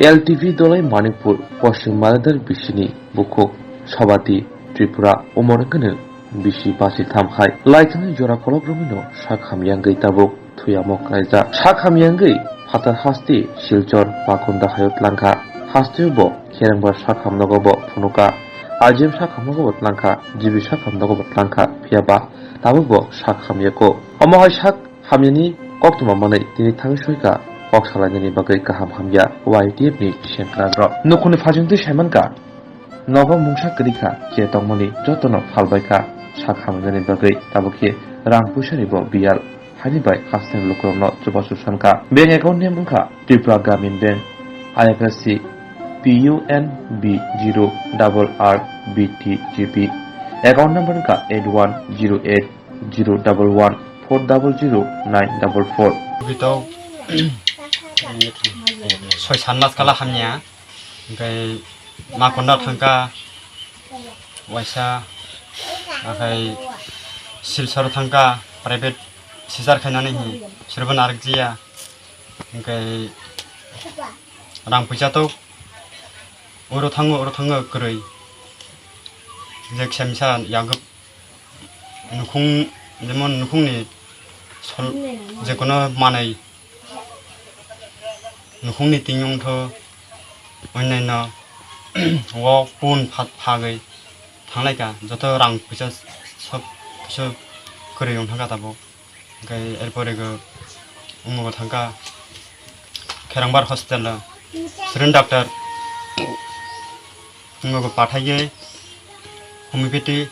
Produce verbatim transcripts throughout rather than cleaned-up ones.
L T V Dolai Manipur, Poschim Maladar bisini bukhuk, Sabati, Tripura, umor wngkha bisi basi tham hai. Laithani jora kolok romino sak hamyangwi tabuk thuyamo khlaijak. Sak hamyangwi phatar hasti Silchar, Pakonda hayo tlangkha. Hasteo bo kherengbar sak hamnogo bo phunuka. Ajem sak hamnogo bo tlangkha, G B sak hamnogo bo tlangkha, phiyaba tabuk bo sak hamyako. Omo hai sak hamyani koktwma manwi tini thangwi soika kok salainani bagwi kaham hamya Y T F ni sengkrakrok. Nukhungni phajwngtwi saimankha, nogo mungsa kwrwi kha je tongmani jotono phalbaikha sak hamnani bagwi, tabukhe rang puisani bo biyal haini bai hasteni lukurokno chubachu sankha. Bank account name wngkha Tripura Gramin Bank, I F S C P U N B zero double R B T G P. Account number wngkha eight one zero eight zero double one four double zero nine double four. Bitok soi san mas kala hamya, hingke Makonda thangka, waisa, akhai Silchar thangka, private sijar khainani hi, sirbo narik jiya, hingke rang puisa tok, oro thango, oro thango kwrwi, je kisa misa yagwk. Nukhung, jemon nukhungni sol-, jekono manwi nukhungni twi wngtho, onyaino o pun pha-, phagwi thanglaikha, joto rang puisa sob kisu kwrwi wngthangkha tabuk. Hwnkhe erpore go omogo thangkha Kherangbar hospital o, Sren doctor omogo pathaiwi homeopathy.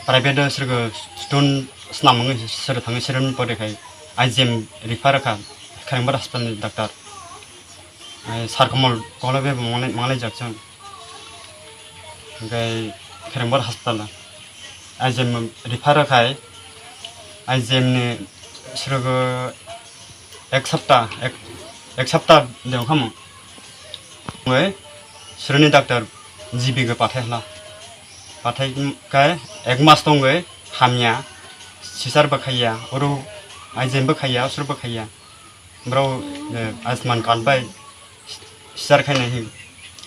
Private o sirgo stone snam wngwi sir thangwi sir pore khai I G M refer kha Kherengbar hospital ni doctor. Ai Sarkomol kolobe bo manglai, manglai jak chwng. Hingkai Kherengbar hospital I G M refer khai I G M ni sirgo ek sapta, ek, ek sapta de khamung. Wngwi sirni doctor G B go pathai hla. Pathai kai ek mas tongwi hamya, sisar bwkhaiya, oro I G M bwkhaiya, osor bwkhaiya. Bro, eh, Ayushman card bai sisar khaina hi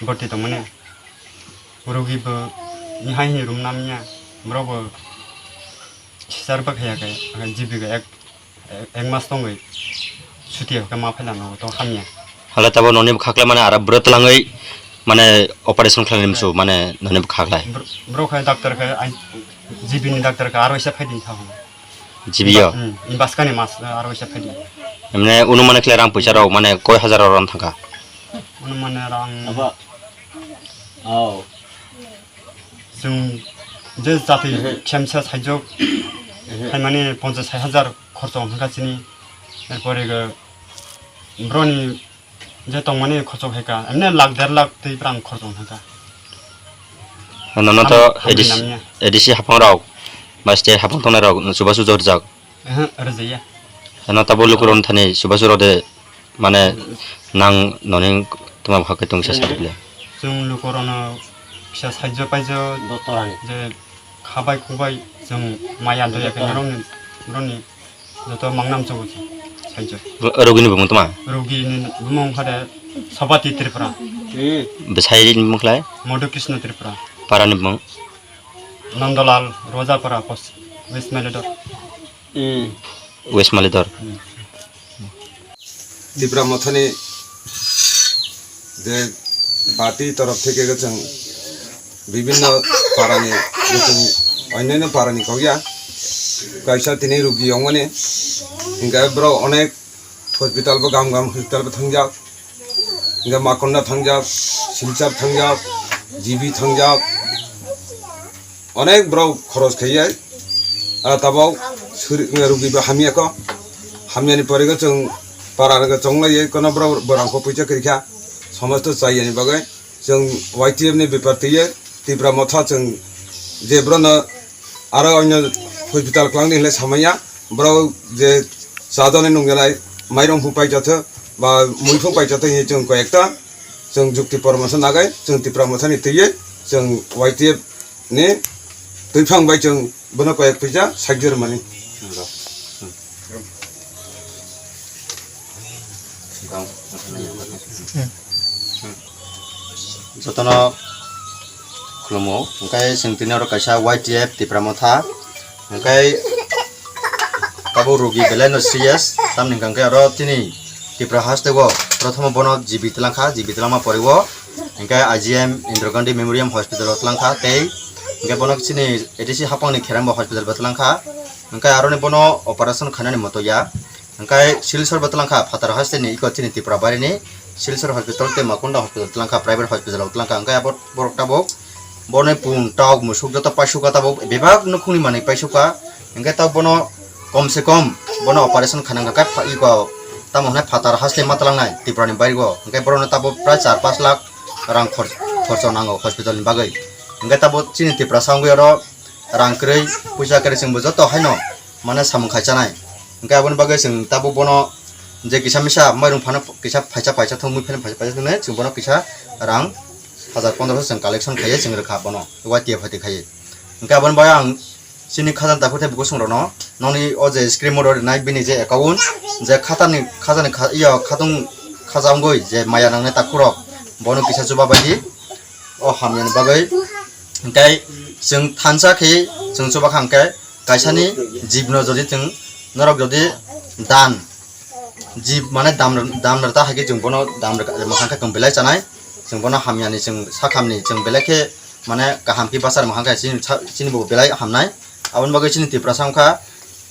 bhorti tongmani. Rogi bo ni hai hi room namya, bro bo sisar bwkhaiya kai, G B go ek Ek, ek mas tongwi suti hokhe ma phaina nogo to hamya. Hala tabo noni bwkha khlai mane ara bwrwi twlangwi mane operation khlainai musu mane noni bwkha khlai. Bro, bro khai doctor khai ai G B ni doctor khai aro isa phaidi tha hwn. G B o? Hmm, in baskani mas aro isa phaidi. Mane unu mane khlai rang puisa rok mane koi hajar rok thangkha. Unu mane rang. Aba. Oh. Chwng je jati khemsa saijok phaimani ponchas sai hajar khorchok wngkha chini, erpore go broni je tongmani khorchok hai kha, emne lakh der lakh twi brang khorchok wngkha. Nono to A D C, A D C hapang rok ba state hapang tongnai rok chubachu rwjak. Ehe, rwjaya. Ano tabo lukurok thani chubachu rode mane nang noni tuma bwkha khe tongsa sadi ble. Chwng lukurokno kisa sahajyo paijo je khabai khubai chwng maya doya khe norokni, norokni joto mangnam chogo sahajyo. Rogini bumung tuma? Rogini bumung phade Sabati Tripura. Bwsai ni bumung khlai? Madhu Krishna Tripura. Para ni bumung? Nandalal Rojapara, West Malidor. West Malidor. Tipra Mothani je party torof theke chwng bibhinno parani, je chwng onyaino parani kokya kaisa tini rugi yongmani, hingke borok onek hospital bo gam gam hospital bo thangjak, hingke Makonda thangjak, Silchar thangjak, G B thangjak, onek borok khoros khaiye, ah, tabok suri, rugi bo hamya ko, hamya ni pore go chwng para rwgo chonglaiye kono borok borang ko puisa kwrwi kha, somosto chayani bagwi chwng Y T F ni bepar twiye Tipra Motha chwng je borokno aro onyo hospital kwlangni hinle samaya, borok je chajani nungyanai mairum phung paijatho ba mui phung paijatho hinwi chwng koyekta chwng jukti poramorso nagai chwng Tipra Mothani twiwi chwng Y T F ni twiphang bai chwng bono koyek puisa sahajyo rwmani. Ang, ang, ang, ang, ang. Jotono khulumo, hwnkhe chwng tini oro kaisa Y T F Tipra Motha, hwnkhe tabuk rogi belai no serious, tamni hwnkhe oro tini Tipra haste o prothom bono G B twlangkha, G B twlangma pore o hwnkhe I G M Indira Gandhi Memorial Hospital o twlangkha tei hwnkhe bono chini A D C hapangni Kheramba Hospital bo twlangkha, hwnkhe aroni bono operation khainani moto ya. Hwnkhe Silchar bo twlangkha, phatar haste ni iko chini Tripura bairi ni Silchar hospital tei Makunda hospital twlangkha, private hospital o twlangkha. Hwnkhe abo borok tabuk bono pun, tauk, musuk joto paisukha, tabuk bebak nukhungni manwi paisukha. Hwnkhe tabuk bono kom se kom bono operation khaina hwnkhe pha-, iko tamo hwnai phatar haste ma twlangnai Tripura ni bairi o. Hwnkhe borokno tabuk prai char pash lakh rang khor-, khorcho nango hospital ni bagwi. Hwnkhe tabuk chini Tripura sa wngwi oro rang kwrwi, puisa kwrwi chwngbo joto haino mane samung khai chanai. Hwnkhe aboni bagwi chwng tabuk bono je kisa misa mairung phano kisa phaisa phaisa thung, mui phano phaisa phaisa thung nai, chwng bono kisa rang hajar pondroso chwng collection khaiwi chwng rwkha bono, Y T F hai khaiwi. Hwnkhe aboni bagwi ang chini khajani takhuk tei bukhuk chwng rokno nokni o je screen o rwnai bini je account, je khatani, khajani kha-, iyo khatung khaja wngwi je maya nangnai takhuk rok, bono kisa chuba bai di. O hamyani bagwi hwnkhe chwng thansa khe chwng chuba kha hwnkhe kaisani jibno jodi chwng norok jodi dan jib mane dam, dam rwta hai khe chwng bono dam rwkha, mwkhang khe chwng belai chanai, chwng bono hamyani chwng sakhamni chwng belai khe mane kaham khe bachar mwkhang khe chini sa-, chini bo belai hamnai. Aboni bagwi chini Tiprasa wngkha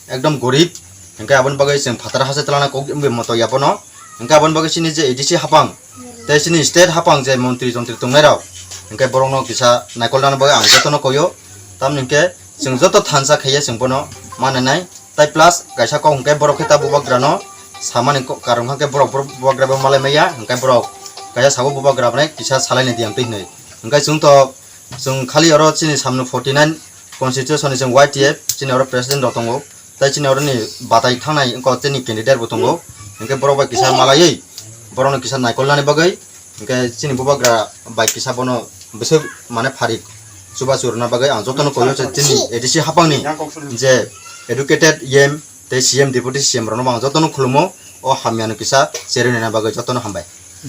ekdom gorib, hwnkhe aboni bagwi chwng phataro haste twlangna kok wngwi moto ya bono. Hwnkhe aboni bagwi chini je A D C hapang tei chini state hapang je montri jontri tongnai rok, hwnkhe borokno kisa naikol nani bagwi ang jotono koyo. Tamni hwnkhe chwng joto thansa khaiya chwng bono mananai. Tai plus kaisa kok hwnkhe borok khe ta bubagrano samani ko-, karon hwnkhe borok, borok bubagra bo malai maya, hwnkhe borok kaisa sabo bubagra bai kisa salaini diyan twi hwnwi. Hwnkhe chwng to, chwng khali oro chini samno forty nine constitution ni chwng Y T F chini oro president rok tongo. Tai chini oroni batai thangnai wngkha chini candidate bo tongo. Hwnkhe borok bai kisa malaiwi borokno kisa naikolnani bagwi, hwnkhe chini bubagra bai kisa bono bwswk mane pharik chubachu rwna bagwi ang jotono koyo chini A D C hapangni je educated E M tei C M, deputy C M rokno bo ang jotono khulumo. O hamyano kisa cherwi naina bagwi jotono hambai.